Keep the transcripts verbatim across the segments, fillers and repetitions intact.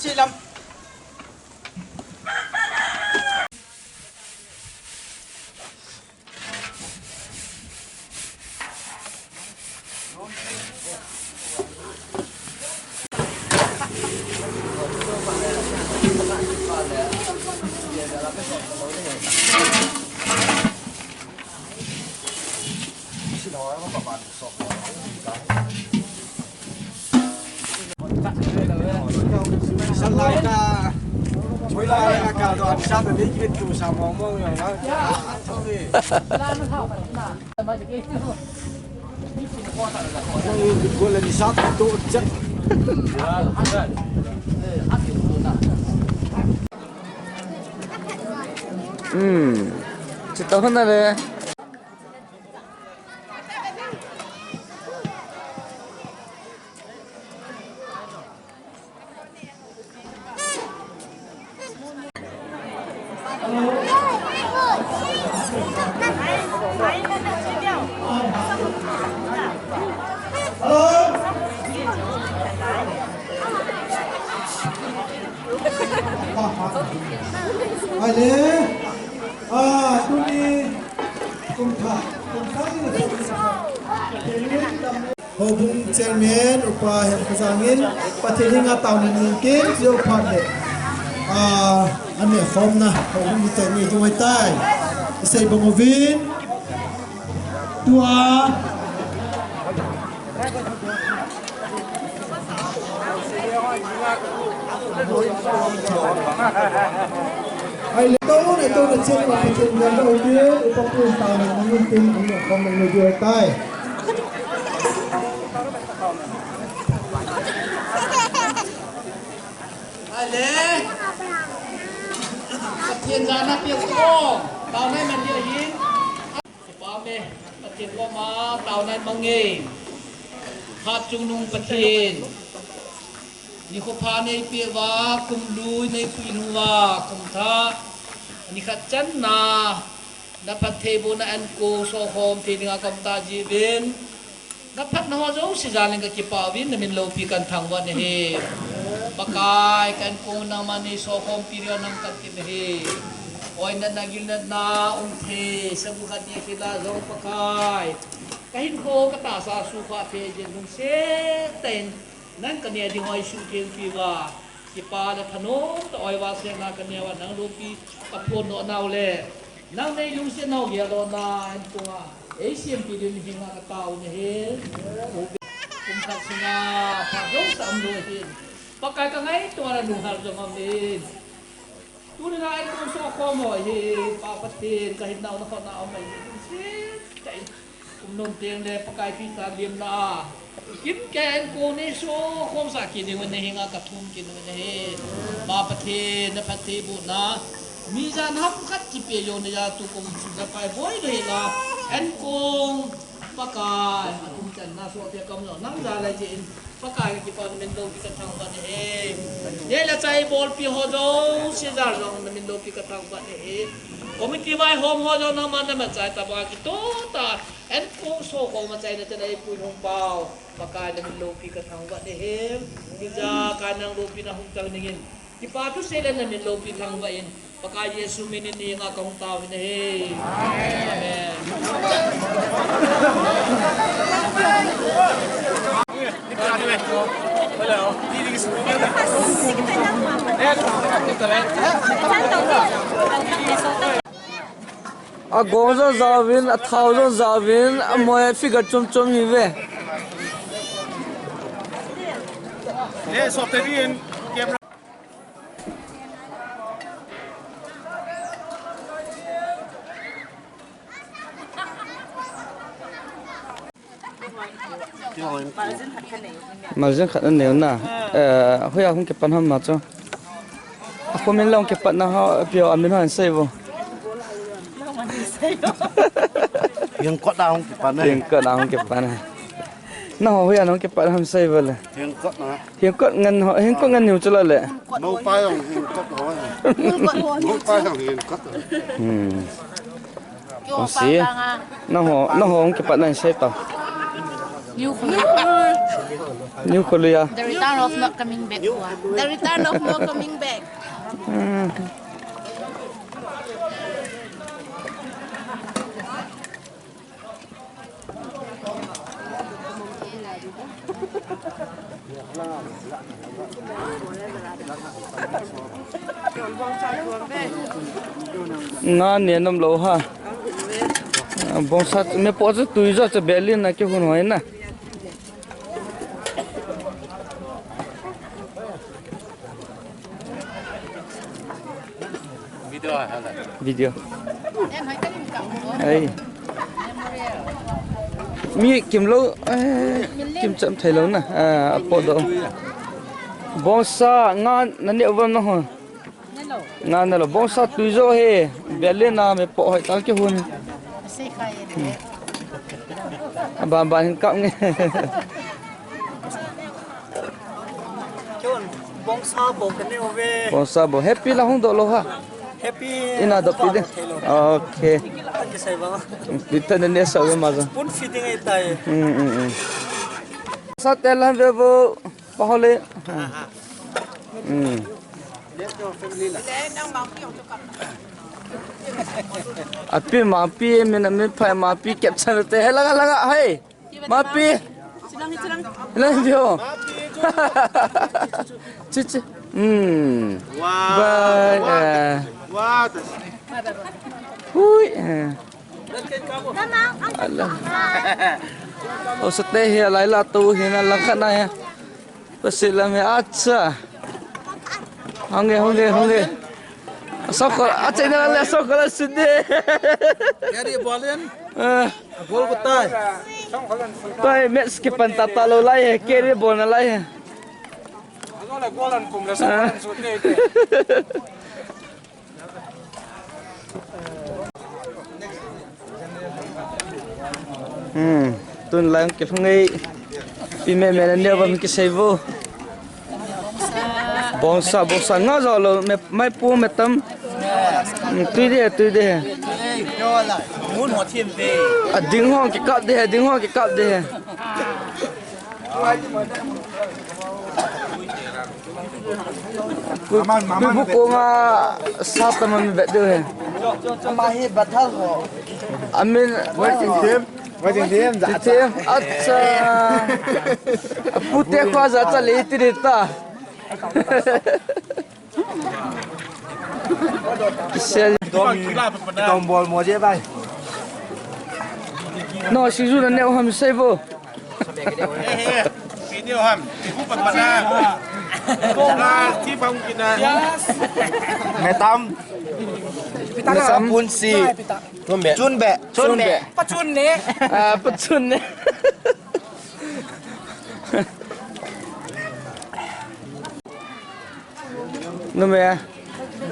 Silam. Hmm. Chitahun na le. Hello. Hai le. Ah, tuni kum thah, kum thah ni. Houbung Chairman, Upa Hemkhajang in, Pathen henga taona nei intin, chujou phat le, ah, aneh khomna, houbung mite nei ding ahitai. Isei bang uvin, tua, Ai le, tao le, tao le, chen pa, chen pa, tao le, upa pu, taona nei intin, aneh khomna nei ding ahitai. Ai le. Pathen jana pia ko. Taona nei man ding ahi. Kipa ume. Pathen koma taona nei mang e. Phat chungnung Pathen. Nikho pha nei peh uva, kum lui nei pui uva, kum thah. Nikhat channa. Na phattheibohna ankong sohkhom thei dinga kaum ta jiuvin. Na phatna ho jouse jal in kakipah uvin, na min loupi kathangvah nahi. Pakai, ka ankong nangman nei sohkhompi diu nang katim ahi. Oinatna gilnatna um thei, sabu khat ni khel a jong Pakai. Ka hinkho ka tahsa suhkhah thei jeng lungset tah in nang ka neh ding ho suhthengpi uva. Kipa le thanom tah a oiva sehna ka neh uva nang loupi ka phondoh nau le. Nang nei lungset nau gel lona ankong a. Ei sempi diu ni henga ka tao nahi. Kum khat sunga phat jouse um lou ahi. Pakai ka ngaito a nung hal jong um in. Tuni a ankong sohkhom ho hi, Pa Pathen, ka hinnau na khut a um ahi. Lungset tah in. Kum nom teng le Pakai Christa lemna a. Kimkei ankong nei sohkhom sah kit diu na henga ka thum kit u ahi. Pa Pathen, na phattheibohna. Mi jan ham khat kipe jou na ja tukum chu ka pai boi le la. Ankong Pakai, atum channa soh te kam lo nang ja lai jin. Pakai ka kipa na min loupi ka thangvah nahi. Neh le chah bolpi ho jouse jal jong na min loupi ka thangvah nahi. Committee vaihom ho jong nangman na machai tah a kitoh tah a ankong sohkhom a chaina te nei pui hung pau. Pakai na min loupi ka thangvah nahi. Hijeh a ka nang loupina hung tang dingin. Kipa thusei le na min loupi thangvah in. Pakai Jesu min in nei henga ka hung tao ahi. Amen. Agong jong jaovin, athao jong jaovin, amoi figure chom chom hi ve. Margin khat anei u na. Eh, hoiya hung kipan ham ma chu. Akhomin la hung kipan na ho, pio amin ho ansei vo. Hengkot a hung kipan e. Hengkot a hung kipan e. Nangho hoiya nahung kipat ham sei vo le. Hengkot na. Hengkot ngen ho, hengkot ngen hiu chu la le. Mopa jong hengkot ho. Mopa jong hengkot ho. Hmm. Kong si. Nangho, nangho hung kipat na sei tao. New Khuluya. New Khuluya. The return of not coming back. The return of not coming back. Hmm. Nga ne nam lo ha. Bongsa me po chu tui jo chu Berlin na kihun hoi na. Video. Ai. Mi kim lo, eh, kim cham thei lo na. Ah, apo do. Bongsa nga na ne uvam na ho. Nga na lo. Bongsa tui jo he. Berlin na me po hoi tal kihun. Aban ban hin kap nge. Chun, bongsa bo ka ne uve. Bongsa bo. Happy la hung do lo ha. Happy. Ina do pi de. Okay. Ati sai ba. Pi ta ne ne sa ve ma za. Spoon feeding ai tai. Hmm, hmm, hmm. Sa te lan ve bo. Pa ho le. Hmm. Api ma pi, min, min phai ma pi, kep chan te. He langa, langa, hai. Mapi. Lang dio. Chichi. Hmm. Wow. Bye. Wow. Eh. Wow. Hui. Eh. Allah. O sate hi laila tu hi na langkhat na ya. Pasilam ya acha. Honge, honge, honge. Sokol, acha ina le sokol sinde. Keri bolin. Eh. Gol ko tai. Tai match kipan tata lou lai he, keri bolna lai he. Gol an kum le so kan sut ne. Hmm, tun lang kilhung ei. Pi me me na ne bam kisei vo. Bongsa, bongsa nga jo lo, me, mai pu me tam. Hmm, tui de, tui de. Mun ho thim ve. A ding ho kikap de, ding ho kikap de. Ku, ku bu ko nga sa tam mi bet de he. Ama hi bathal ho. Amin. Waiting team. Waiting team. Team. Acha. Pute ko za cha le ti de ta. Kisel. Dom, dom bol mo je bai. No, si ju na ne ham sei bo. Video ham. Ku pa pa na. Ko na ti bang kina. Metam. Metam pun si. Chun be. Chun be. Chun be. Pa chun ne. Ah, pa chun ne. Nume,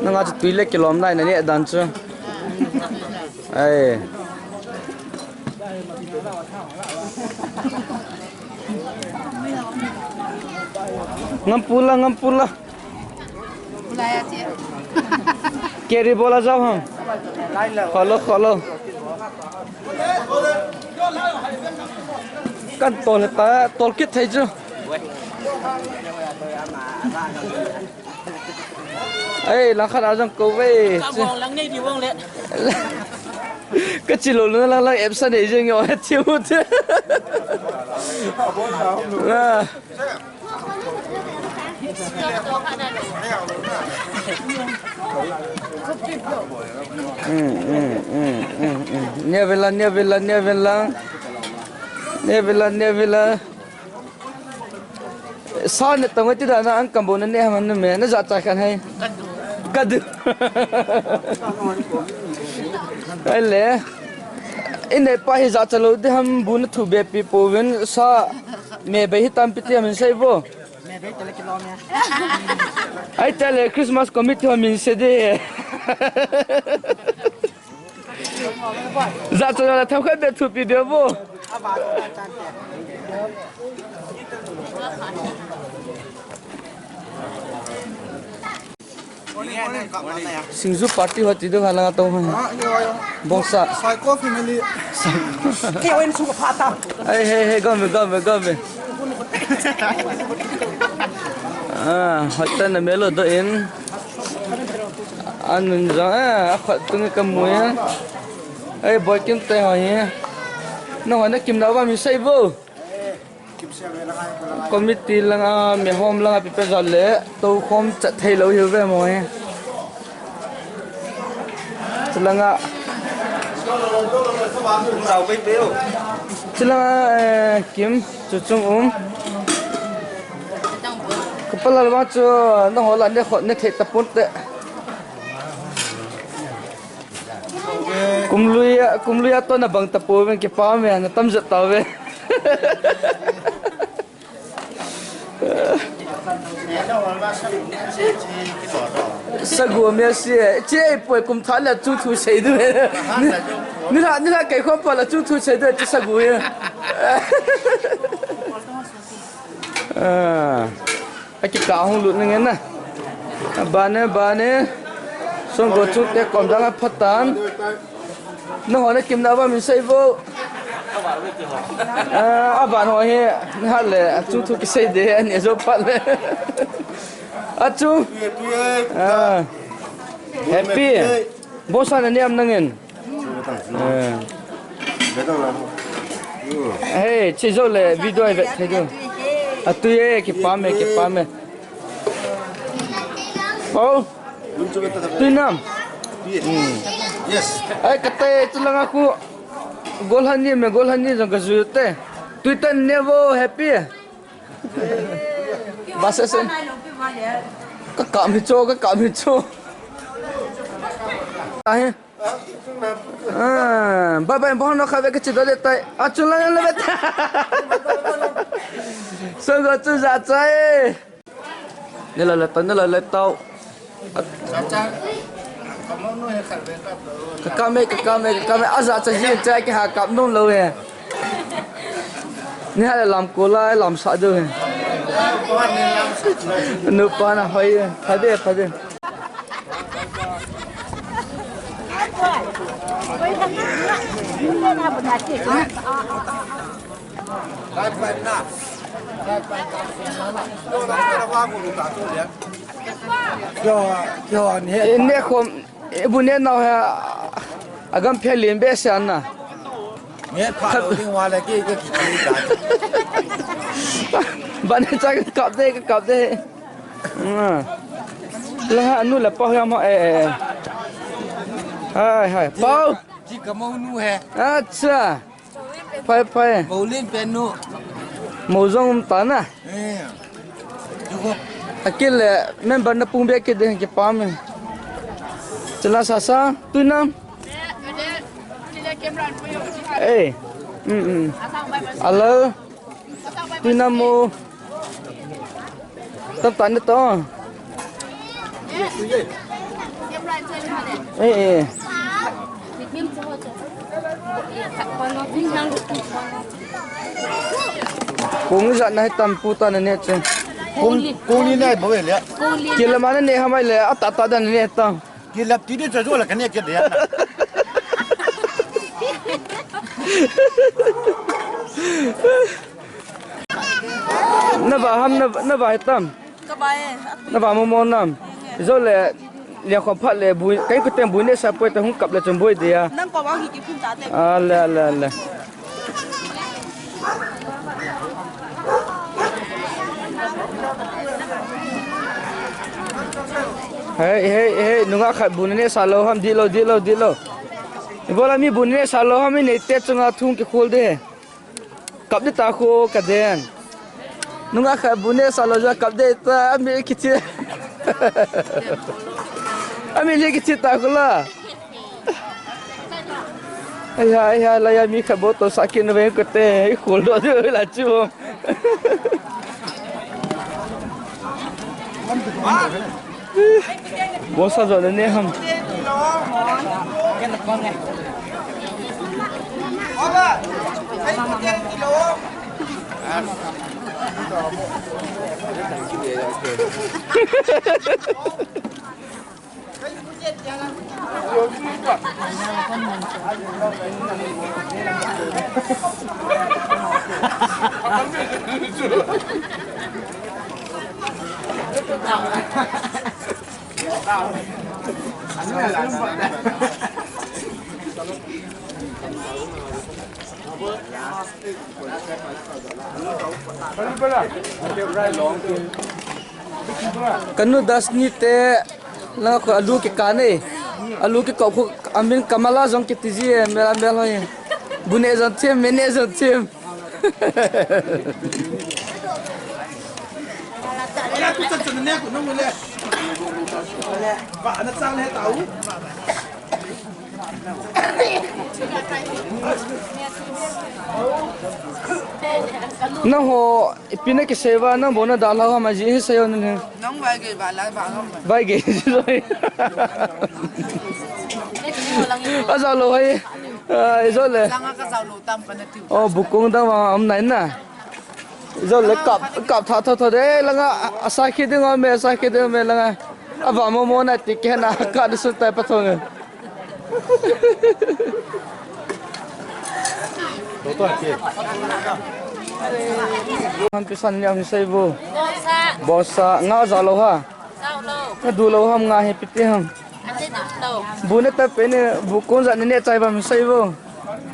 nanga chu tui le kilom nai na ne dan chu. Ai. Ngam pula, ngam pula. Keri bola jao ham. Kholo, kholo. Kan tol ta, tol kit thei chu. Ei, lang khat a jong ko ve. Ka bol lang nei di bol le. Ka chi lo lo lang lang epsa nei jeng yo, tiu te. Ah. Hmm, hmm, hmm, hmm, hmm. Nia ve lang, nia ve lang, nia ve lang. Nia ve lang, nia ve lang. Sa ne tong ti da na an kam bo na ne ham na me na ja cha kan hai. Ka du. Ai le. Ine pa hi ja cha lo de ham bu na thu be pi po ven sa me be hi tam pi ti ham sei bo. Ai tale Christmas committee ho min se de. Za cha la tham khat be thu pi be bo. Singju party ho ti ding ha langa tong ho. Bongsa. Psycho family. Kei wen chu ka pha ta. Ai, he, he, gom ve, gom ve, gom ve. Ah, hoitah in na melo doh in. Anun jong, eh, akhat tung ka mu e. Ai, Boikim te ho hi. Nangho na kimna uva mi sei vo. Committee langa, mi hom langa pipe jat le, toukhom chat thei lou hiu ve mo hi. Chulanga, chulanga, eh, Kim, chu chung um. Ka palal ma chu, nangho la ne khot ne thei tapon te. Kumlui a, kumlui a to na bang tapou ve, kipah me, na tam jat tau ve. Sagu me si, che poi kum tha la chu thu sei du. Ni la, ni la kai khom pa la chu thu sei du, che sagu e. Ah. Aki ka hung lut ning e na. Bane, bane. Songgo chu te kom dang a phat tan. Nangho na kimna uva min sei vo. Ah, aban ho hi. Ni hat le, achu thu kisei de, ani jo phat le. Achu. Ah. Happy. Bosa na niam nangin. Eh. Hey, che jo le video ai vet thei du. Atui e, kipah me, kipah me. Pau. Tui nam. Hmm. Yes. Ai, kate, chu langa khu. Gol hani me, gol hani jong ka ju te. Tui tan ne vo happy. Bas ase. Ka kam hi cho, ka kam hi cho. Ahe. Ah, bye bye, bon no kha ve ka chi do le tai. A chu la le ve. So go chu ja chai. Ne la le tau, ne la le tau. Ka kam e, ka kam e, ka kam e. A ja cha ji cha ki ha kap nom lou e. Ni ha le lam ko la, lam sa do e. Nu pa na hoi e. Pha de, pha de. Kio, kio, ni he. Ne khom, bu ne nau ha, agam phe len be se ana. Nge pha lo ding wa le ki, ki, ki, ki, ki. Ba ne cha ka kap de, ka kap de. Ah. La ha nu la pa ha ma, eh, eh. Hai, hai. Pau. Ji ka mo nu he. Acha. Phai, phai. Mo len pen nu. Mo jong um ta na. Eh. Akile member na pung be kit ding kipah me. Chala sa sa, tui nam. Eh. Mm, mm. Hello. Tui nam mo. Tam tan to. Eh, eh. Kong ijat na hitam pu ta na ne che. Kong, kong ni nai bo le. Kong li. Kila ma na ne ha mai le, a ta ta da ne ta. Kila ti de cha jo la ka ne ke de. Na ba ham, na, na ba hitam. Ka ba e. Na ba mo mo nam. Zo le, le khom phat le bui, kai ku tem bui ne sa poi ta hung kap le chun bui dia. Nang ko ba hi ki phun ta te. A le, a le, a le. Hey, hey, hey, nunga khat bu ne sa lo ham, di lo, di lo, di lo. Ibola mi bu ne sa lo ham, mi ne te chunga thung ki khol de. Kap de ta khu ka den. Nunga kha bu ne sa lo ja kap de ta, ami kichi. Ami le kichi ta khu la. Ai ha, ai ha, la ya mi kha bo to sa kin ve ko te, i khol do de la chu. Bosa jo ne ham. Kanu Dasni te, langa khu alu kikah nei. Alu kikah khu amin Kamala jong kiti ji e, mela mel hoi. Bu ne jong thim, me ne jong thim. Nangho, ipi nakisei uva, nang bou nadalha ham, ajeh hi seiyo nang hi. Nang vai gei va la va ham. Vai gei joi. Ajao lou hai. Ah, ijole. Sanga ka jao lou tam pa na tiu. Oh, bukung dang vang um nai na. Ijole kap, kap tha tha tha de langa, asa khi ding um e, asa khi ding um e langa. Ava mo mo na ti kei na ka du sun tai pa thong e. Han pisan niam hi seivo. Bosa. Bosa, nga jao lou ha. Jao lou. Nadu lou ham nga hi piti ham. Ante na lou. Bu ne ta pe ne, bu kon ja ne ne chai bam seivo.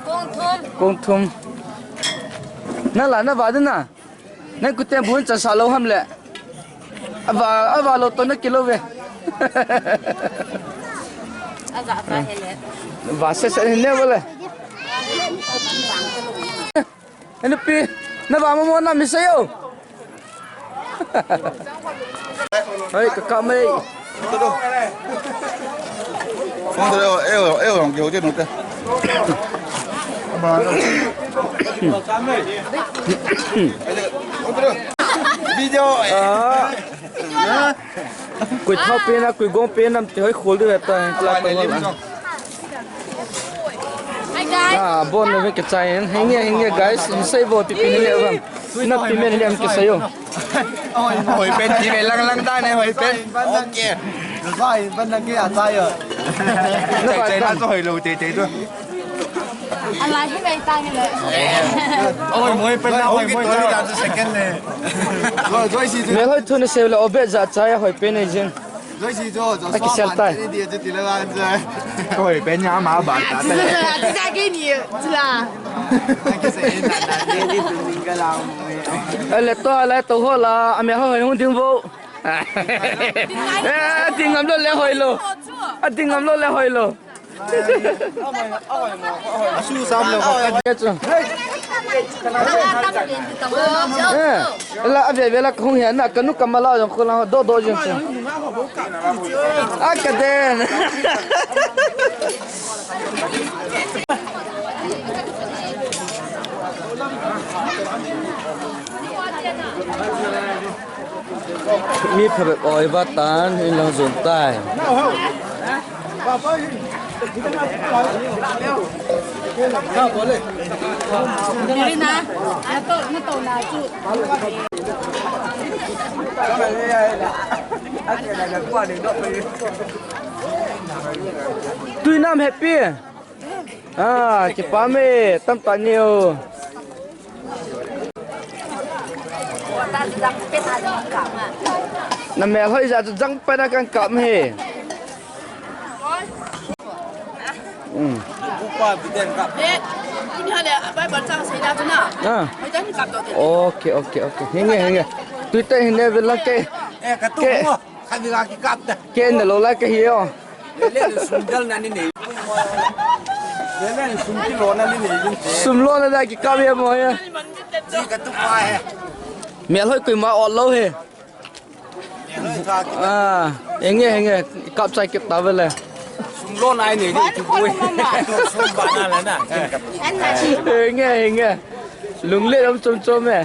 Kong thum. Kong thum. Na la na va de na. Nang kuten bu chansa lou ham le. Ava, ava lou to na kilo ve. Aja ta he le. Va se se ne bo le. Enu pi, na va mo mo na mi seiyo. Hei, ka ka mei. Kong tro, eu, eu, eu, eu, eu, eu. Video. Ah. Kui thao pen a, kui gong pen a, ti hoi khol di ve ta, kla ta hol a. Hi, guys. Ah, bon ve ke chai, hinge, hinge, guys, in sei bo ti pi ne le bang. Na pi men le am ke sei yo. Hoi pen ti ve lang lang ta ne, hoi pen. Okay. Sai, ban na ke a chai yo. Na ba chai na ta. To hoi lo te te to. Alai hi mai ta ni le. Oi, moi pen na, oi, moi ta. Second le. Joy, Joy si. Me hoi thu ni se le obe ja chai hoi pen nei jin. Joy si jo, jo. Aki sel tai. Ni dia ti la ja. Hoi pen ya ma ba ta. Ti ja, ti ja ke ni, ti la. Aki se na na ni ni tu ni ga la. Ale to, ale to ho la, ame hoi hung ding vo. Eh, ding ngam lo le hoi lo. A ding ngam lo le hoi lo. Asu sam lo ka. Ke chu. Eh, la ave ve la ka hung hi na kanu Kamala jong ko la do do jong chu. A ka den. Mi phabep oi va tan in lang zon tai. Diri na, na to, na to na chu. Tui nam happy. Ah, kipah me, tam tah ni o. Na mel hoi ja chu jang pen a kan kap hi. Hmm. Ah. Okay, okay, okay. Hinge, hinge. Tui te hinge ve lang ke. Eh, ka tu ke. Khatvei kikap ta. Ke na lo lai ka hi o. Lele sum dal na ni nei. Lele sum kilo na ni nei. Sum lo na da kikap he mo he. Ji ka tu pa he. Mel hoi koima ol lou he. Mel hoi tha ki. Ah, hinge, hinge, kap chai kit ta ve le. Sum lo na nei ni tu boi. Sum ba na la na. Hinge, hinge. Lunglet um chom chom e.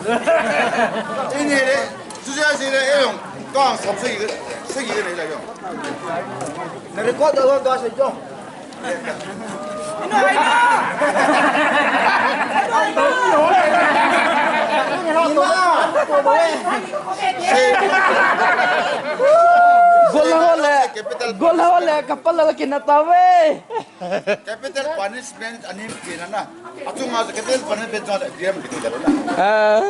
Ini le, susia sini, eh, yong, kong sop segi, segi ni lah yong. Na record da, da, da, segi yong. Gol hole, gol hole, kapal la kina tave. Capital punishment ani kina na. Achunga capital punishment jong le game kiti le na. Ah.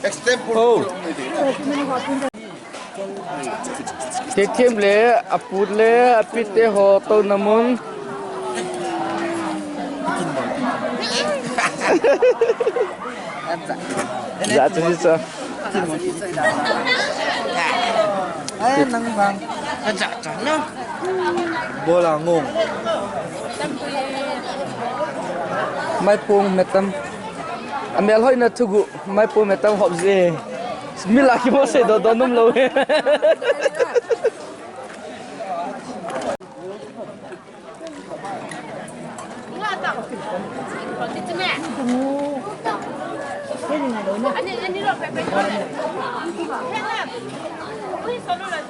Extempore. Oh. Te thim le, aput le, apit te ho to namun. Ja, ja, ja. Ai, nang bang. Ka ja, ja, no. Bola ngong. Mai pung metam. Amel hoi na thugu. Mai pung metam hop je. Mila ki mo se do do num lo.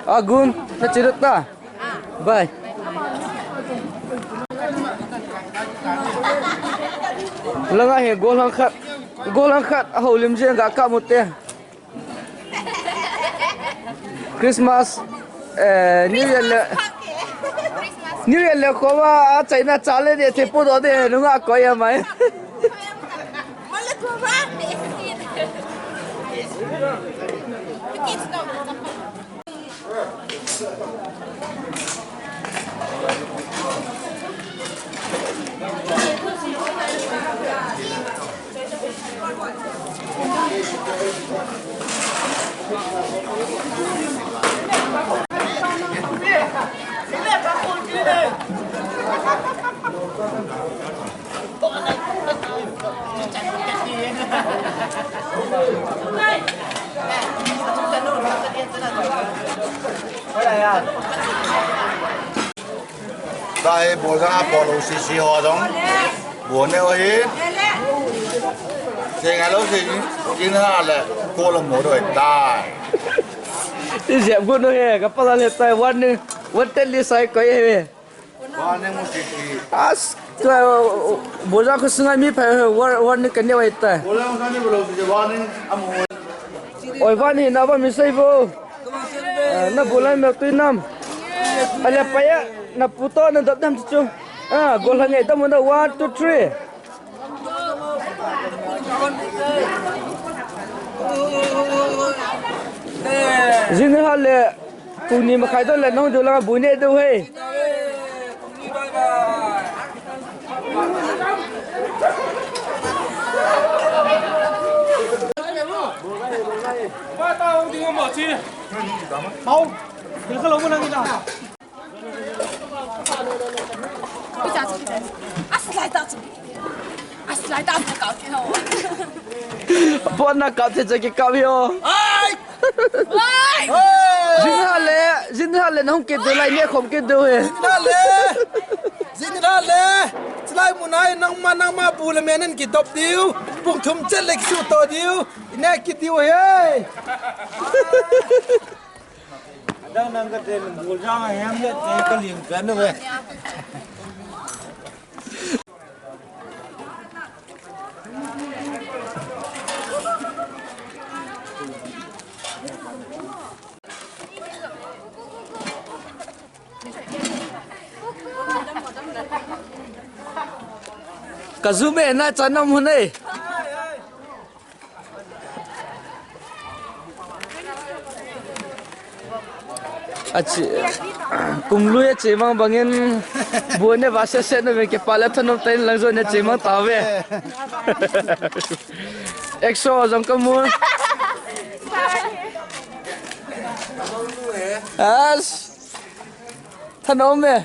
Agun, na chirut ta. Bye. Langa he golang khat, golang khat, a holim jeng ga ka mute. Christmas, eh, New Year le, New Year le koma a China chale de te pu do de nunga ko ya mai. Tahi, bol jang a bol u sisi ho jong. Bol ne o hi. Sing a lo sing. Kin ha le. Ko lo mo do tai. Ijep gun o he. Ka pala le tai. Wan ni. Wan tel li sai ko he. Warning mo sisi. As ka. Bol jang ko sungai mi pa. Wan, wan ni ka ne wai tai. Bol jang sungai mi bol u sisi. Warning amo. Oi, van hi na va mi sei vo. Ah, na bulai me tu nam. Ale paya, na puto na dap dam chu. Ah, gol ha ngai dam na, one, two, three. Jin ha le, puni ma khai don le nong jo la bu ne do he. Pon na kap che che ki kap yo. Ai! Ai! Jin ha le, jin ha le, nahung kit diu lai, ne khom kit diu he. Jin ha le, jin ha le. Chulai mun a nangma, nangma bu le me nen kidop diu. Pung thum chet le kisu to diu. Ne kit diu he. Adang nang ka te bul jang a hem le te ka ling pen ve. Ka zu me na cha nam hu nei. Achi, kum lui achi mang bangin bu ne va se se na ve ke pala thanom tain lang jo ne chi mang ta ve. Exo jong ka mu. As. Thanom me.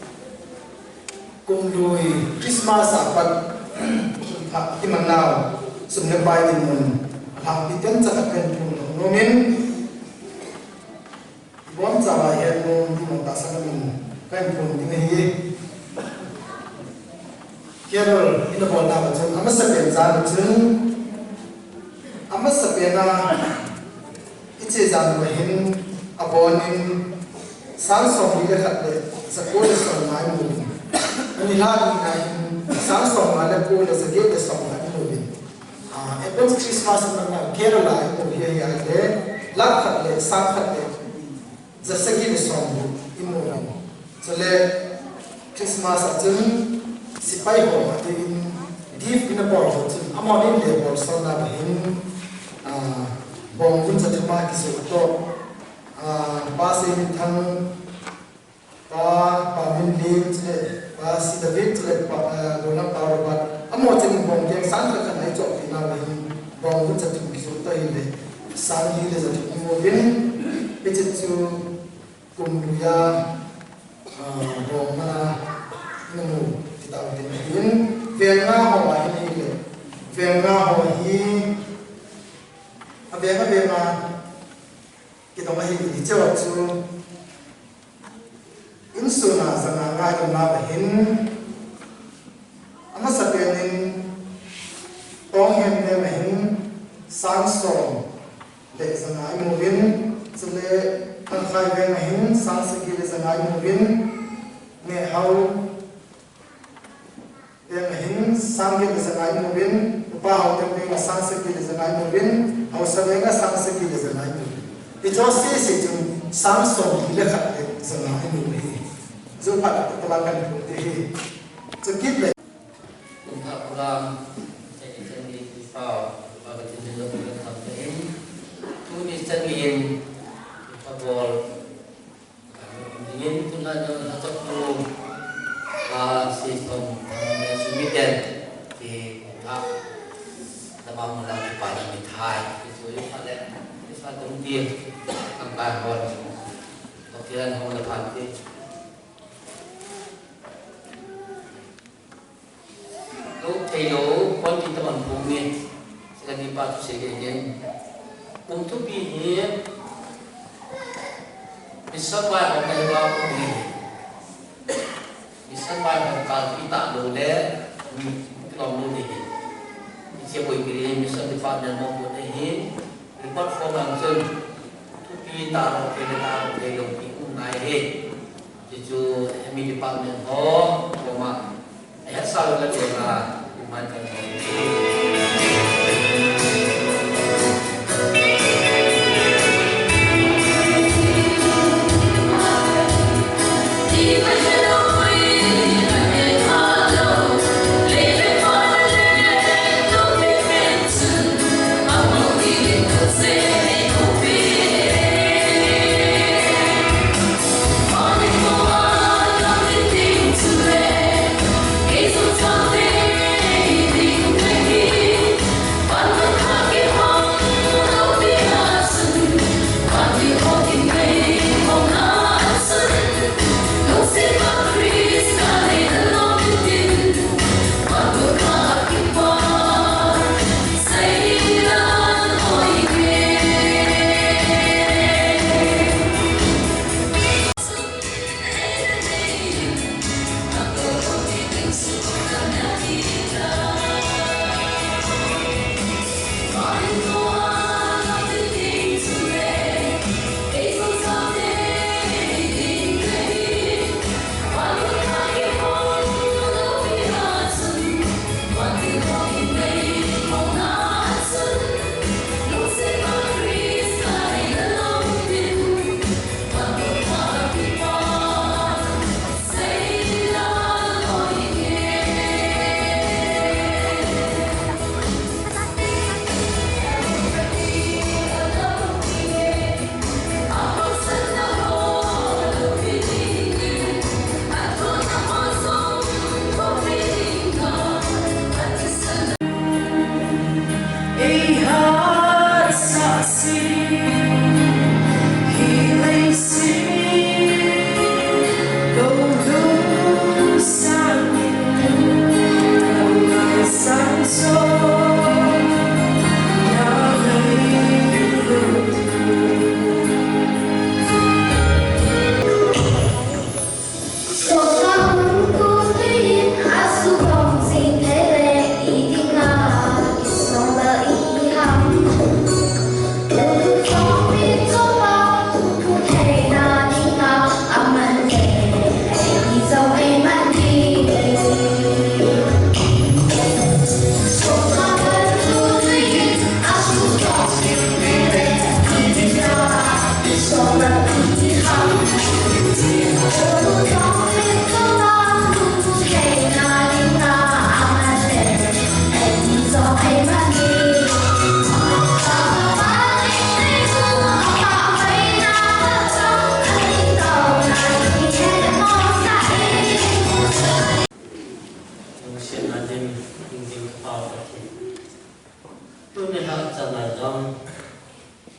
Kum lui Christmas a pat pha kiman nau sum le pai dinmun alhangpi ten chakhat kahin phon nom in, ibon chauva het nom ding mong tahsan in kahin phon ding ahi. Carol ina bol nau chun amasapen jan chun amasapen a Hiche jan uva hin abonin sang somli le khat le jako le somnga imu uvin. Ani lha nina hin sang somnga le ko le jaget le somnga imu uvin. Ah, Advent Christmas in nang kela la imu hi ahi ahile, lakh khat le sang khat le jasagi le somgup imu uvin. Chule Christmas a chun sepai ho atin gift ina bol ho chun amahon in le bol sona ba hin, ah, bong guncha thum a kisu to, ah, Pa Seiminthang, Pa, Pa Minlin, chule Pa Si David, chule Pa, ah, Golam Pa Robert. Amaho chun bong keng sang khat khat nai chok tina ba hin bong guncha thum kisu to hile sang li le jathum imu uvin. Hiche chu kum lui a, ah, bong mana namu kitah uvin ahin, veng nga ho ahin ahile, veng nga ho hi, aveng aveng a kidong ahin, hiche ho chu insung a janga nga idong na ba hin, amasapen in Tonghemnem a hin sang som le janga imu uvin, chule Thankhai veng a hin sang sagi le janga imu uvin, Nehao veng a hin sang get le janga imu uvin, Upa Haotem veng a sang sagi le janga imu uvin, Haosa veng a sang sagi le janga imu uvin. Hiche ho sese chun sang somli le khat le janga imu uve. Ju phat a tala kahin phon ding ahi. Chukit le Kum thah program, chani chani pao, pa ka tin lo ka tham ka in. Tuni chani in, pa bol. Ka lo kum ding in, tuna nyo na chak tu, pa si som, ne sumiten, ki kum thah, tama mula ki pa na mi thai, ki su yu pa le, ki sa tum ti, kam kai hon. Okiran hon la pan ti. Lo thei lo, kon ti taman pum ni. Sila ni pa tu se ke jen. Pum tu pi hi. Mission vai hom na hi ba pum ni. Mission vai hom kal pi ta lo le. Ni klom lo ni. Ni se boi pi ni mission department mo pum ni hi. Report form ang chun. Tu pi ta lo ke ta lo ke lo pi um nai hi. Chuchu hemi department ho, koma, eh, sa la tela, iman kan ho.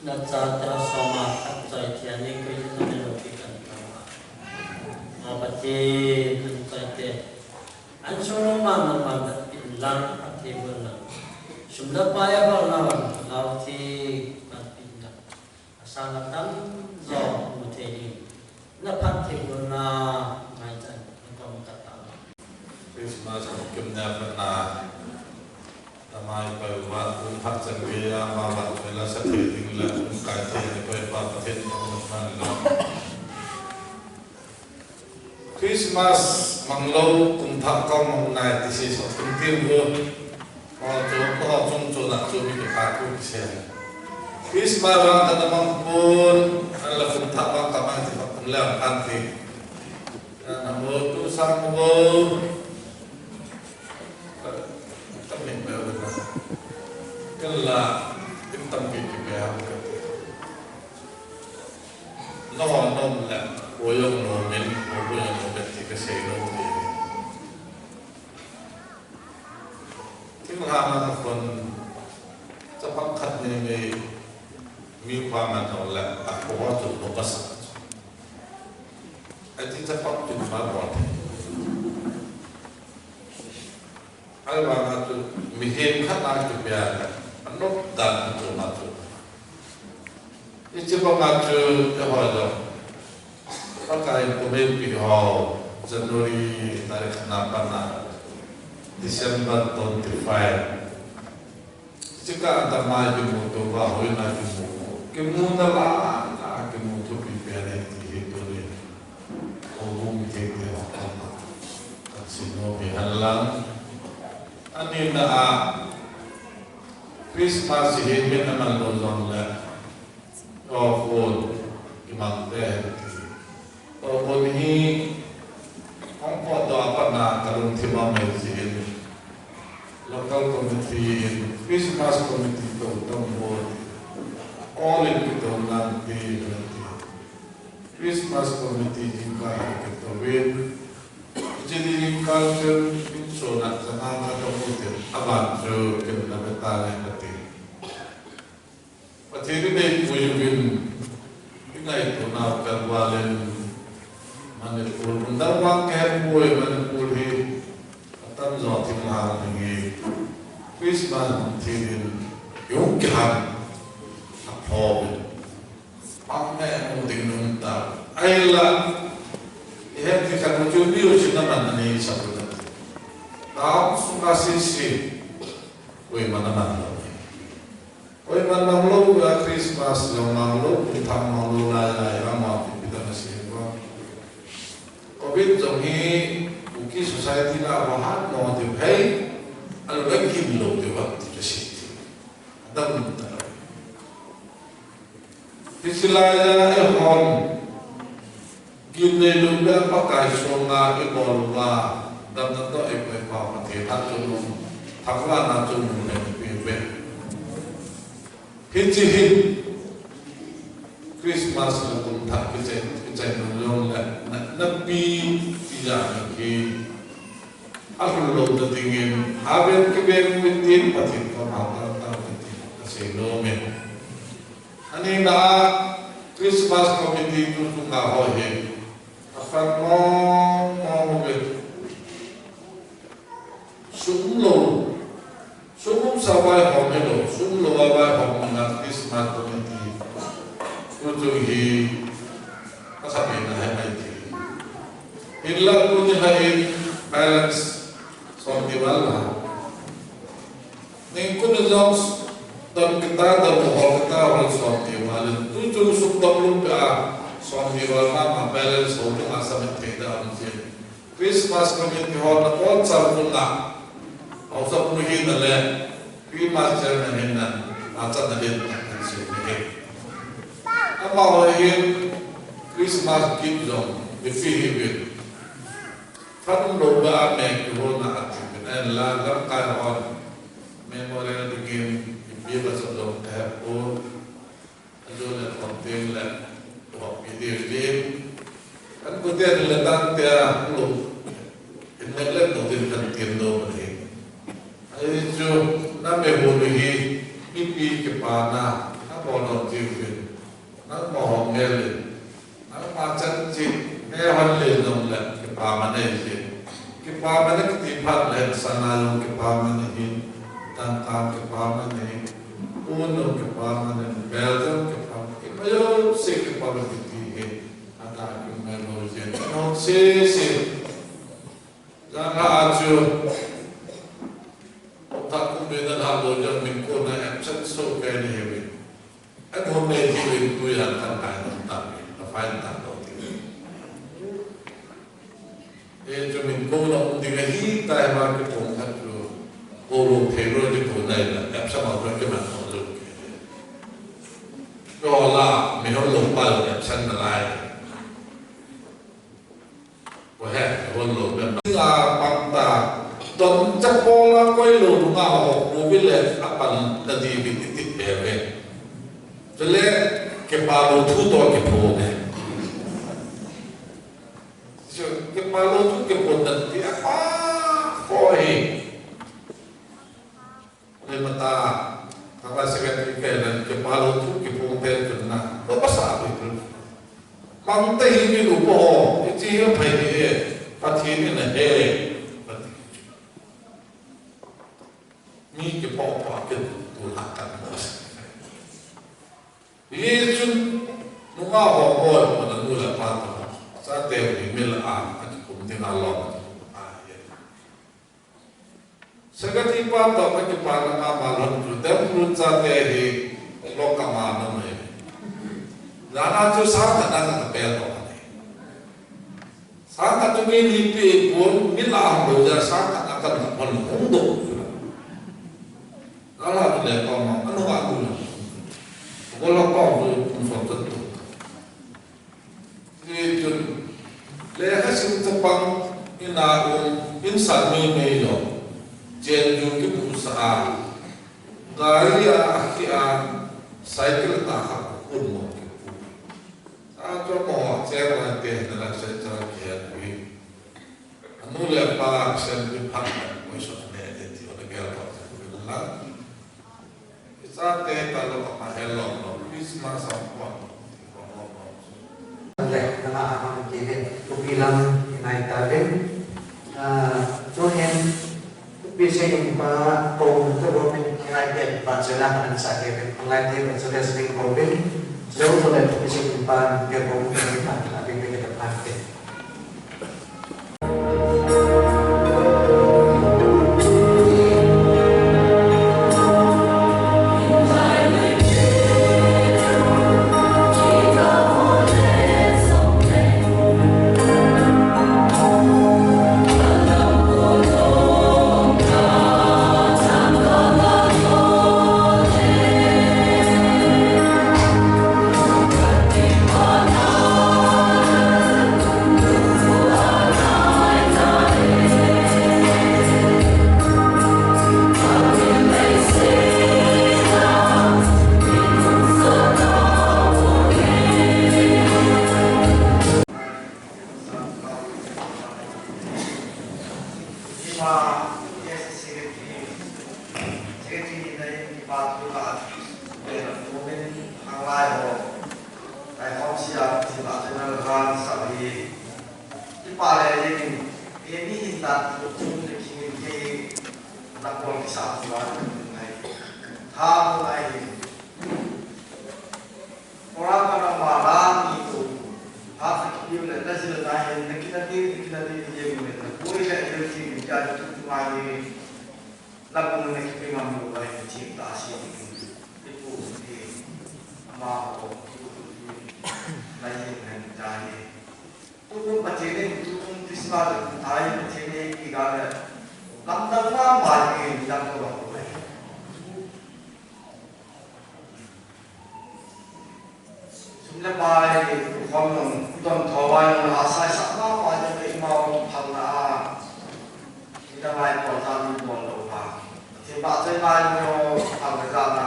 Na chate ho soma khat choi thei a ni koi ni na lo ki kan ta. Ma Pathen, an choi te. An solo ma na ma da pin lang a thei bol na. Sum da pa ya bol na wan lau thi ma pin na. Asang a tam zo mu thei ding. Na phat thei bol na ngai chan na kom ka ta. Christmas a kim na phat na. Tamai pai uva, kum khat chan geiya, ama vang choi la sa thei ding le, kum kai thei ding, Pai Pa Pathen in aman lo. Christmas mang lou, kum thah kal mang nai, ti si so, kum tin gu. Ho chu, ho chung chu na chu mi ki pa ku ki se. Christmas vang ka na mang pun, an la kum thah vang ka mang ti pa kum le ang kan ti. Ka na mo tu sang mo. Tampi pe u na. Kala, in tampi ki pe ha ka. No, no, la, o yong no men, o yong no men ti ka sei no ti. Thinglhang a kon, chapang khat nei nei, mi pa man no la, a ko tu no basa. Ati chapang tu ma bo. Ahivanga chu mihem khat a kipia le, anop dan chu ma chu. Hiche banga chu eiho jong. Pakai kum eipe ho, January tarik khat na pat na, December twenty-five. Hiche kah a tamai kimuto, vahoina kimu. Kimuna la, la kimu thupi pen ahi ti hi tuni. Houbung mite te ho koma kasei nom hi henlang. Ani na a Christmas hi min aman lou jongle, o kon kimang te hen ti. O kon hi hung potdoh a pat na kalungthim a mei jin. Local committee in Christmas committee to tam bol. All in kito nante. Christmas committee jingkah a kitouvin. Hiche jingkah chun insung a chana kato ute. Aban chu ken na beta le kati. Pathen in eipui uvin, ingaito nau kal val in Manipur, mun dang vang kahe poi, Manipur hi atamjo thinglhang ding hi Christmas mun thil in, yung kihan, apho uvin. Pang me mu ding nung ta. Ahila, ihe ti kanu chu biu chu naman ani sa pu ta. Taung sunga sisi, koima naman lou. Koiman mang lou a Christmas jong mang lou, kum thah mang lou lai lai a ma pi pi ta na si va. Covid jong hi Kuki society na va hat mo ti hei, a lou la kin lou ti va ti ka si ti. Adam ta. Hiche lai a eihon Kin nei lou beh Pakai sunga ibol uva, damna toh ipai pa Pathen a chun um, thangvahna chun um nei pi beh. Hiche hi Christmas le kum thah kichai, kichai nung jong le, na, na pi, pi ja ni ki. Ahung lou ta dingin, haben kibeng uve tin Pathen koma tao tao uve tin, kasei nom e. Ani na Christmas committee tu tu nga ho hi. Aphat mong mong uve. Sum lou. Sum um sa vaihom hilou. Sum lou a vaihom na Christmas committee. Tu tu hi. Asa pe na hai mai ti. Hinla tuni hin balance som ni val la. Ningkun jong dam kita, dam ho kita, hol som ni val. Tu chung sum dam lum ka som ni val ma, ma balance ho tu asa mit thei da am chin. Christmas committee ho na kon sa kun na. Hausa pu hi na le. Christmas chairman hin nan, a chan na din, a chan si ni hin. Amaho hin Christmas gift jong, ipi hi uvin. Phat um lou beh a me kihona a ti uvin, ahinla lamkai hon memorial dingin, ipi ba jong jong kahe pon. Ajo le khom teng le, khom pi ding ding. An ko te le tan te a, lo. In le le to din kan tin lo ma ni. Ahi chu, na me ho ni hi, mipi kipana, na bol lo ti. Kipaman akiti phat le, Sana jong kipaman ahi, Tangkhul kipaman ahi, Pune jong kipaman ahi, Belgaum kipaman ahi, ima jouse kipaman akiti hi, ata kiumlou jeng. Nong sese. Jana achu. Tha kum be na lha lou jeng min kona absent so kei ni he ve. Ahung nei diu in tujan kan kai nung tah ve, a fine tah lou ti. E, chu min kona um ding ahi tai ma kipom khat chu. Ko lou thei lou ti ko nai la, absent ma ko kiman lou lou. Ko la, mi hon lou pa lou absent na lai. Ko he, ko lou na. Nga pang ta, don cha ko la koi lou nga ho, ko vi le, a pan ta di vi ti ti pe ve. Chule, kipa lou thu to kipo ve. Chu, kipa lou thu kipo ta ti a pa ko hi. Le mata, kava secretary ke le, kipa lou thu kipo te chun na. Lo pa sa bi tu. Mang te hi mi lu po ho, i chi hi phai ni e, Pathen in a he. Mi kipo po ke tu la kan mo. Hichun, nunga ho ho, mana nu le pa to. Chate u hi mil a, akikum ding a lom. Secretary pa to, akipa na ma ma lom chu, dem lu chate hi, lo ka ma na mai. Lana chu sa ka na ka pe to. Sangkhat chu mi ni pi pon, mi la hung do ja, sangkhat a kan hung hon hung do. Ala tu le pa ma, anu ka tu le. Ko la pa tu, tu so tu tu. Ni tu le ka sim ta pang, ina um, in sa mi mi lo. Jen ju ki pu sa a. Gari a, a ki a, cycle ta ha, kun mo ki pu. Sa cho mo, che mo te, na la se cha ki a tu. Anu le apa sen pi phat mo so ne de ti o de gel pa se la. Sa te ta lo pa hel lo, Christmas a pa. Le, na a ham ki ne, tu pi lam nai ta le. Ah, tu hen, Pi Seiyin pa ko to bo min ngai te pa chela kan sa ke online te pa chela sing ko bin. Jo to le Pi Seiyin pa ke ko min pa a bin ke pa te. Ima, yes, secretary, secretary na in kipa thu ka, eh, moment, hanglai ho, kai hom sia, si ba, general ran, sa hi, kipa le, ye kin, ye ni hin ta, tu, tu, le kin, ke, na kon ki sa, tu, wa, nai, tha, nai, Program kana mala ni tu. Ha, sa ki le, na jil na hin, na kina di, na kina di, ye mu le, na koi le, ye ki ni ja tu tu ma ni. Na bu na ki pe ma mu ba ni ti ta si ni. Ni pu ni. Ama ho, ni pu ni. Na ye na ja ni. Tu pu pa ti ni, tu pu Christmas tu ta ye ti ni ki ga le. Lam ta ma ma ni, lam ta ma ma. Sum le pai, khom nung, don tho vai nung, a sai sak ma ma jong le ima ong phal na a. Ida ngai pol ta mi pol lo pa. Thim ba chai ngai mo phal le ja na.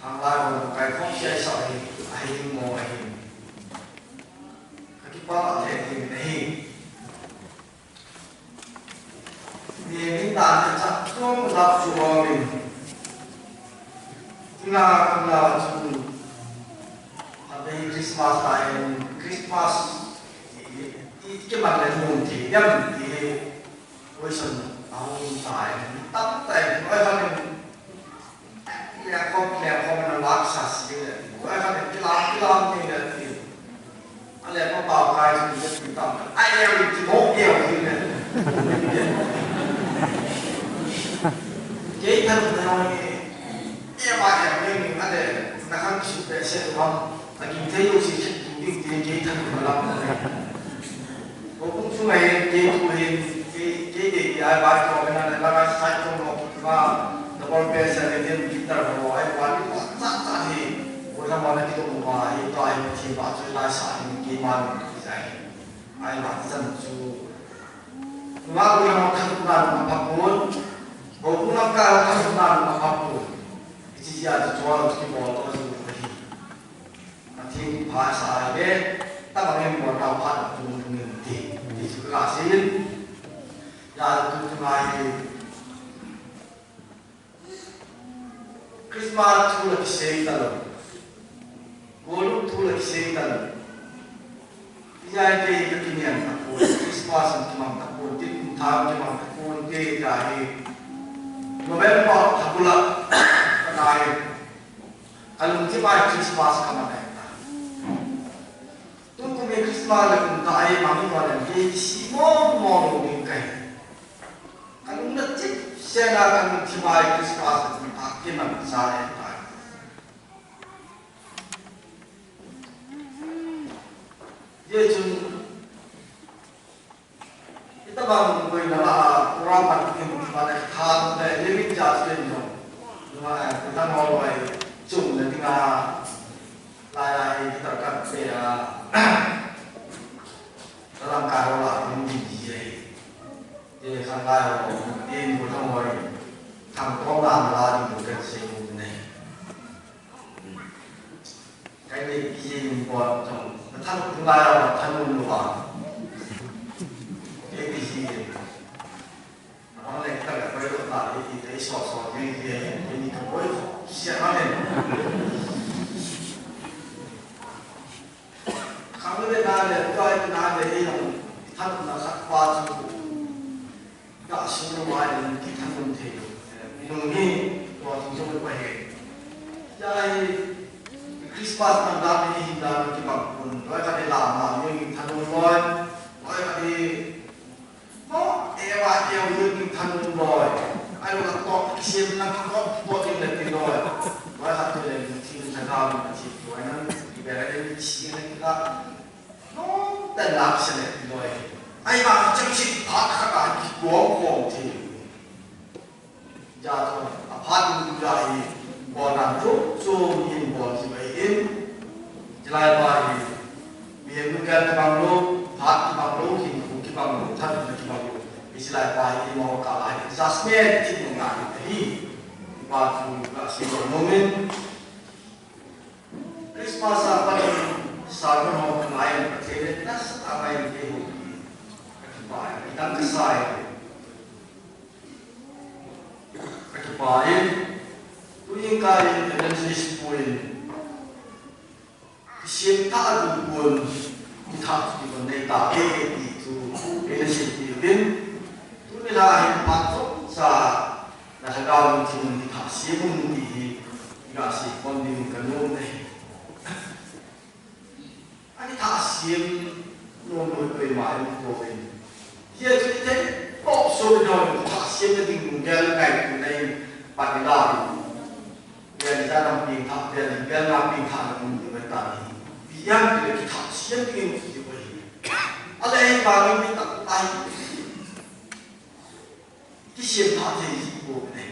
Hang lai mo kai khom sia sa hi, a hi mo a hi. Ka kipa le hi na hi. Ni min dan te chak chuang lap chu awm in. Tina kula chu. Happy Christmas ta in Christmas. I, i, i, ke man le mun thei dem ti. Question ahung tai, tamtah in, oi khat in, lengkhom, lengkhom in alaksa si le, oi khat in kilam, kilam ni le ti. Ale pa pau kai si le ti tam. Ai, em ti mo ke o ti le. Kei than na ni, e ma em ni ni ale, na khang ki su pe se bang. Aging thei lou si khet tu ding ti kei than na lam. Ko kung chu ngai kei tu hin kei kei de ti ai ba ko na na la sai ko no ma na bol pe sa le den guitar ho ai ba ni ko sa sa hi. Ko na ma na ki to ma hi to ai thi ba chu lai sa hi kei ma ni ki sai. Ai ba chan chu. Nga ko na ma khan na ma pa ko. Ko kung na ka khan na ma pa ko. Ki chi ya chu wa ki bol to chu hi. Pathen pha sa le, tabang in bol tau phat tung tung in ti, ti chu ka sei in. Ya tu tu ngai. Christmas thu la kisei ta lou. Goluk thu la kisei ta lou. Ya te ka kinian ta ko, Christmas an kimang ta ko, ti kum tha kimang ta ko, te ya hi. November thapula, ka nai. Ka lungthim a Christmas ka manai ta. Tukum hi Christmas le kum thah a mang in valen kei kisi mo mo lo ding kahi. Ka lungna chipset a ka lungthim a Christmas le kum thah kiman sa e ta. Ye chun Itabang koi na la, program pan kin pan thang te living judge kin jong. Nunga, eh, kutang ho loi, chung na dinga, lai lai, kita kat pe a. Dalam karo la, kin di di ye. Ye, kan lai ho, ye, kutang ho, thang kong na la, di kutang se kutang ne. Kaini kijing bol chong, na than kum lai a, than um lou a. Kaini kijing. Abang le ka ka koi lo ta, i, i, i so so, i, i, i, i, ka koi, sia ma le. Khang le na le, koi na le, i, than na khat pa chu. Ka sung mai in kithanun thei. Nung hi, tua thung thung pa he. Ya hi, Christmas an dan hi hin dan kibang pun. Loi ka de la ma, ni kithanun loi. Loi ka de, mo, e wa e u ni kithanun loi. Ai lo to, kisem na to, to in le ti loi. Loi ka de le, ti na ga, ti loi na, ki be le, ti na ki la. Nung ta lak se le loi. Ai ba chang si phat khat a kikong kong thei. Ja to, a phat in tu ja hi, bol dan chu, chu min bol si bai in. Chilai pa hi, mi nu ka kibang lou, phat kibang lou, hin ku kibang lou, that na kibang lou. Mi chilai pa hi, mo ka lai, sa smet ti mo na hi. Pa chu ka si mo min. Christmas a pat in sermon ho ka ngai in Pathen in nasatah a ngai in kei houpi. Ka kipah in, kidang kasa in. Ka kipah in, tuin ka in evangelist pu in, kisem tha a tu pun, kitha tu pun nei ta, e, e, ti tu, e, na sin ti pin. Tuni la hin phat chomcha, Na lhagao lungthim in kitha siam un ti hi, i ga sei pon ding ka nom e. A kitha siam nom lou koima um poi. Hijeh chun i thei pop so ding kitha siam na ding lunggel ngai tu nei pan la. Vel ja lam peng tha, vel, vel na peng tha na um ding ta hi. Biang ti kitha siam ding ti ko hi. A le hi ba ngi ta ta hi. Kisem tha thei ji ko ne.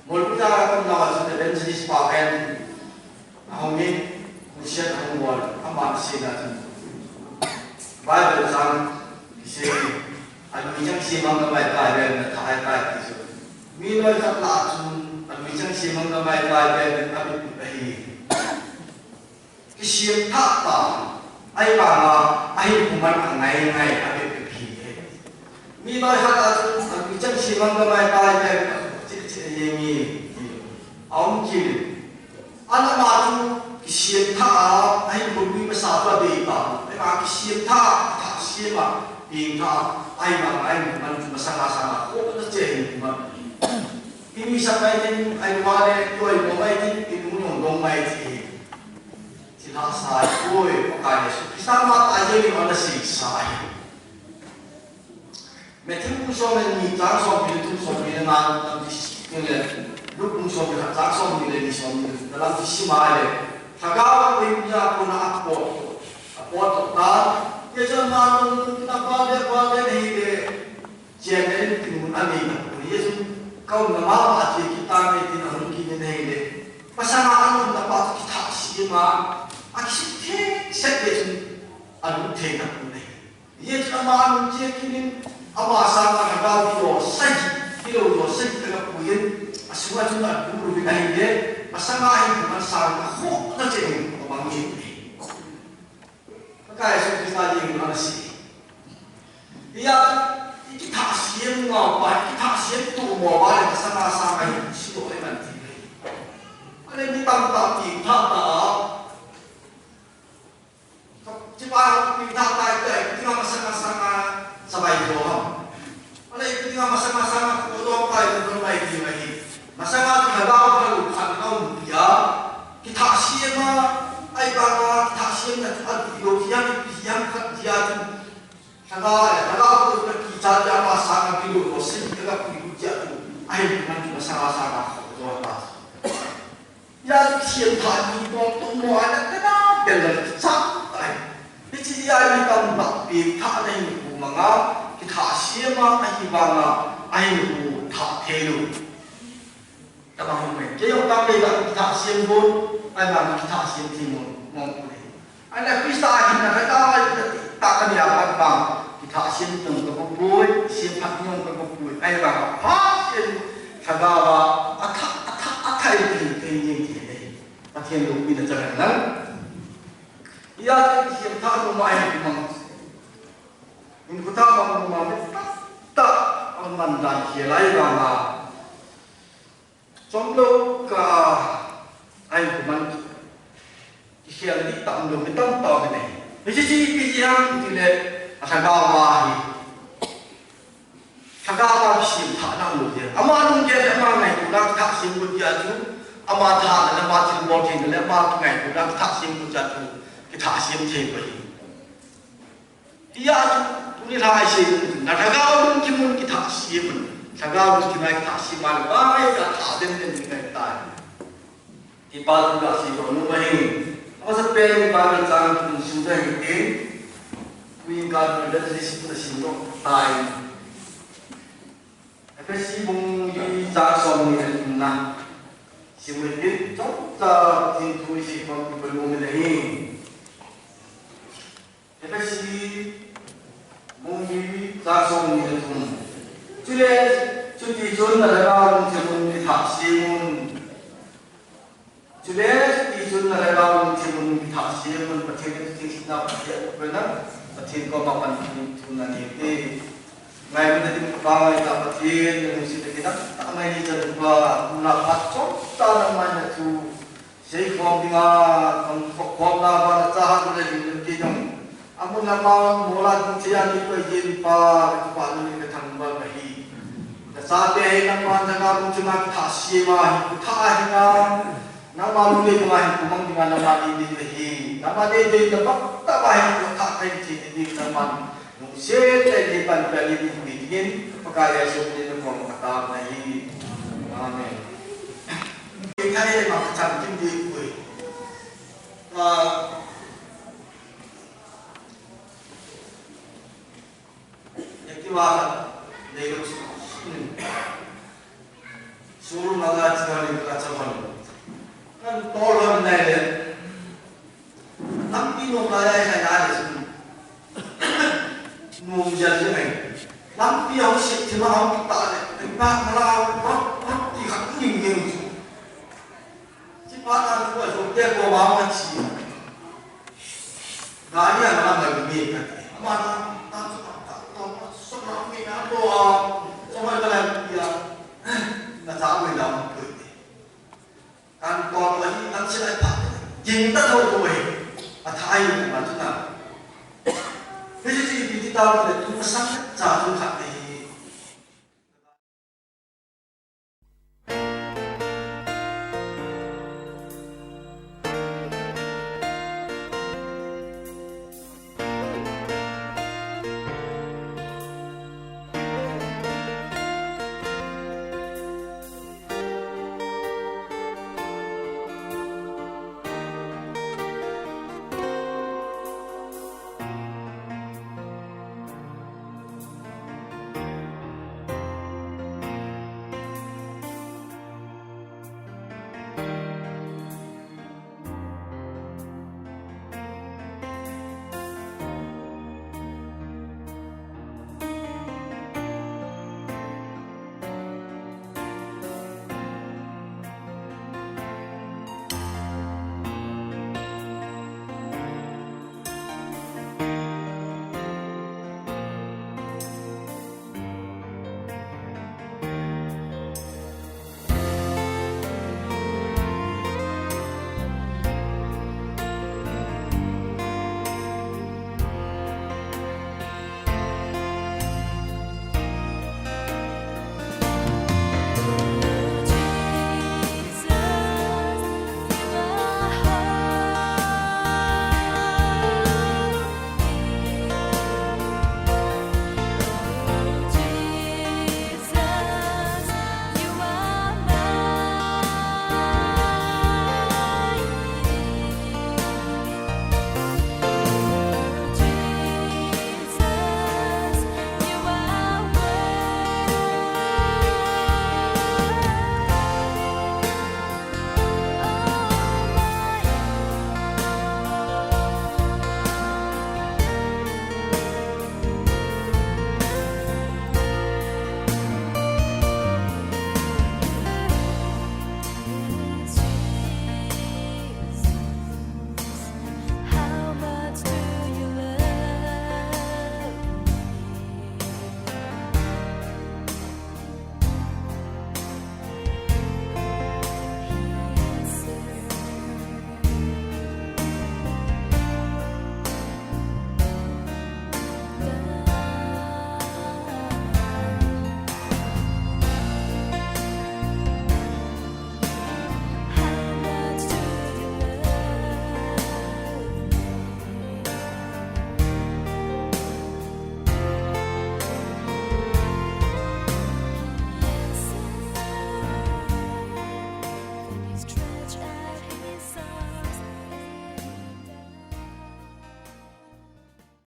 Molpita a kon na wa chun evangelist pa pen. Ahung in, Christian ahung bol, aman sei na chun. Bible chang, kisei, alui chang sei mang ka mai tai pen, na thai tai ti chu. Mi loi khat la chun, alui chang sei mang ka mai tai pen, a bit ahi. Kisem tha ta, ai pa ma, ai kuman a ngai ngai a bit bit hi. Mi loi khat a chu, a mi chang sei mang ka mai tai te, chil chil ye ngi, a um kil. Ana ma chu, kisem tha a, ai kun mi masa pa de ta, ai ma kisem tha, tha siam a, Pengtha, ahivanga eiman chu masanga sanga khohna cheh in man. Imisah mai tin, ahilouleh, tua imo mai tin, inu nung dong mai ti. Thilha sa, oi, Pakai Jesu Christa ma ta jeng in ana seisa ahi. Matthew bung som le ni chang somni le thum, somni le nga, lam ti si, le Luke bung som le khat chang somni le ni, somni le thum, lam ti si ma le. Lhagao a koima kona apot, apot ta. Hijeh chun ama nung na vale, vale nei le. Cheng in kimun anei na. Hijeh chun kaum na mama ti kita nei tin ahung kinin nei le. Pasanga anung na pa kithah sima. Akisih thei seh le chun anung thei na pu nei. Hijeh chun ama nung cheh kit in, ama sanga lhagao kilou sagi, kilou lou sagi aga pui in, asunga chun abu ru in ahile, masanga hin man sang akhohna cheh in, amang in. Pakai Jesu Christa ding in ana sei. Hijeh, ikithah sem ngau pa, ikithah sem tu mo pa le, masanga sanga hin, si lou le man ti. Ale mi tamtah ti, tha ta, Chupa pengtha tai tai, ipi dinga masanga sanga sabai jo ham. Ale ipi dinga masanga sanga khoh jo ham tai, don mai ti mai. Masanga chu lhagao phalou khat na um pi a. Kithah sem a, ahivanga kithah semna chu ati lou hiam, ipi hiam khat jeh a chu. Lhagao, lhagao phalou na kicha jeh a masanga kilou lou sagi aga pui lou jeh a chu. Ahin man chu masanga sanga khoh jo ham ta. Hijeh chun Pathen thah ni bol tum mo a na tena pel la cha tai. Hiche jeh a mi tamtah pengtha na hin khu manga, kithah sem a ahivanga, ahin khu thah thei lou. Tama hung mai. Kei jong tam le la kithah sem bol, ahivanga kithah sem thei mo, mo le. Ana Christa a hinna lhagao a iti tah kani a pat bang, kithah sem tong ka bupui, sem phat nyong ka bupui, ahivanga phat in lhagao a, atha, atha, atha in thei, thei jeng thei nei. Pathen loupina chang hen lang. Hijeh chun kisem tha numa hi kumang. Hinkho tha mang numa hi tah, tah, aman dan khel ahivanga. Chomlou kah a, ahin kuman kikhel ding tam lou mi tamtah um in ahi. Hiche chu ipi jeh ham itile, alhagao a hi. Lhagao a kisem thah na um lou jeh. Ama lunggel le ama ngaito na thah sem got jeh a chu, ama thah le ama thilbol theina le ama ngaito na thah sem got jeh a chu, kithah sem thei poi. Hijeh a chu, tuni lhah a isei u, na lhagao lungthim un kithah sem un. Lhagao lungthim a kithah sem a le, Pakai ka thah den den ding ahitai. Ti pa tu ka sei u nom ahi. Amasapen Bible chang tu sung ta hite. Tuni ka tu le list na sim u tai. Ephesi bung li chang som ni le thum na. Sim u hite, chomcha Pathen thu isei khom u pa nom ahi. Ephesi bung li chang som ni le thum. Chule, chutichun na lhagao lungthim un kithah sem un. Chule, chutichun na lhagao lungthim un kithah sem un, Pathen in thutheng setna Pathen u koi na, Pathen koma pan thu na nei te. Ngai mun na ding pa ngai ta Pathen, na lungset na kinah, ta ngai ni chan pa, na phat chomcha nangma na thu. Seikhom dinga, khom, khom na ba na cha ha le lim lim ti dong. Amun lamang mola ding thei a ni koi jin pa, ka kipah na ni ka thangvah kahi. Nachate hi nangman lhagao lungthim a kithah sem a hi, kithah a hi na. Nangman lungdei dinga hi, kumang dinga nangman dei dei hi. Nangman dei dei na bak ta ba hi, kithah thei thei dei nangman. Lungset le leipan pia le ding pi dingin, Pakai Jesu min in kong ka tao na hi. Amen. Kei thei ma ka cham kim dei pui. Ka, ya ki wa ka, dei lo si. Sur ma la chi ka ni ka cha man. Kan tol han nai le. Lampi nom lai lai lai lai le sun. Nom jal le mai. Lampi a hung sep thim a hung ta le. Ai pa ma la hung pa, pa ti khat ning ning chu. Chi pa ta tu a zo te ko ma ma chi. Gari a ma ma mi ka te. Ama na ta chu ta ta ta so na mi na lo a.